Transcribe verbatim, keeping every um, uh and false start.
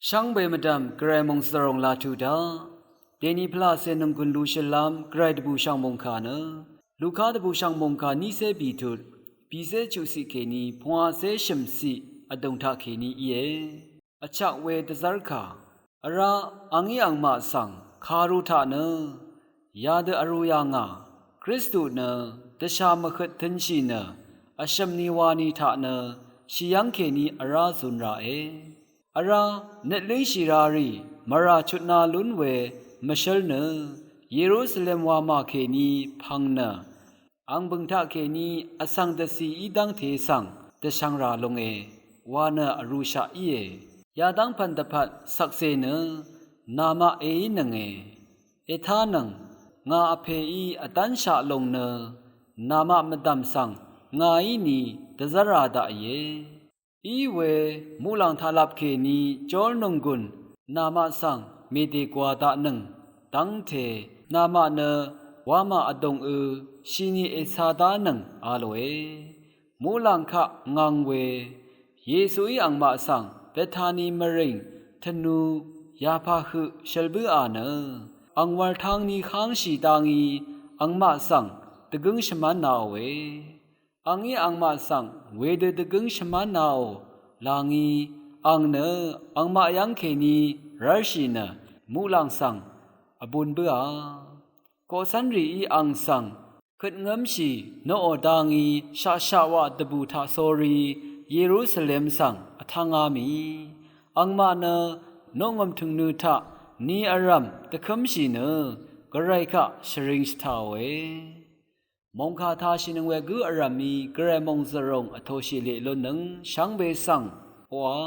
Shvngbe mvdv̀m Gvray mòngzv̀ròng laq tuq daq, dèni pvlaqcè nònggùn lushøl lv́m Gvray dvbùshv̀ng mòngkà nø, Luka dvbùshv̀ng mòngkà nícé bìtut, bìcé chuqciq kèní pungwacé shø̀mciq vdùng taqkèní íe. Vchak we dvzv́rkà, vrá àngí àngmaq svng kàru taq nø, yadø vrū yà ngà, Kristu nø dvshà mvhøt tø̄nshì nø, vshø̀m ni wa ni taq nø, shì yv́ng kèní vrá zūn ràe. Vrá nøt língshì rarì mvrà chutna lún we mvshǿl nø, Yerusalem wamà kèní pv̀ng nø, ang bø̀ng taqkèní vsvng dvcì í dv́ngte svng dvshvng rà lunge, wa nø vrūshaq íe. Yadv́ng pv̀n dvpvt shvkse nø, namaq èínønge. Ètánøng, ngà vpèí vdv́nshaq lòng nø, namaq mvdv̀m svng ngàí ni dvzv́ra daqìe. Í we muqlàng taqlap kèní jórnònggùn namaq svng mèdègwà daqnøng dv́ngte, namaq nø wamà vdùngø shini èca dánøng a lòe. Muqlàng kaq ngvng we, Yesuí àngmaq svng Betani mvrìng tvnu yàpà høq shøl bǿà nø, àngwv̀r tangni hángshì dangí àngmaq svng dvgǿng shvmv́n naòe. Àngí àngmaq svng wedø dvgǿng shvmv́n naò, làngí, ang nø àngmaq yv́ng kèní rv́rshì nø, muqlàng svng vbun bǿà. Koqcv́nrìí ang svng køtngǿmshì noqò dangí shaqshaq waq dvbù taq sórí Yerusalem svng vtv́ngá mì. Àngmaq nø noqngø̀m tø̀ngnø taq ni vrv̀m dvkǿmshì nø, Gvray kaq shvring shvtàòe. Mòngkà tashìnøng we gǿ vrv̀mí Gvray mòngzv̀ròng vtōshì leq lunnøng shvngbe svng oqà.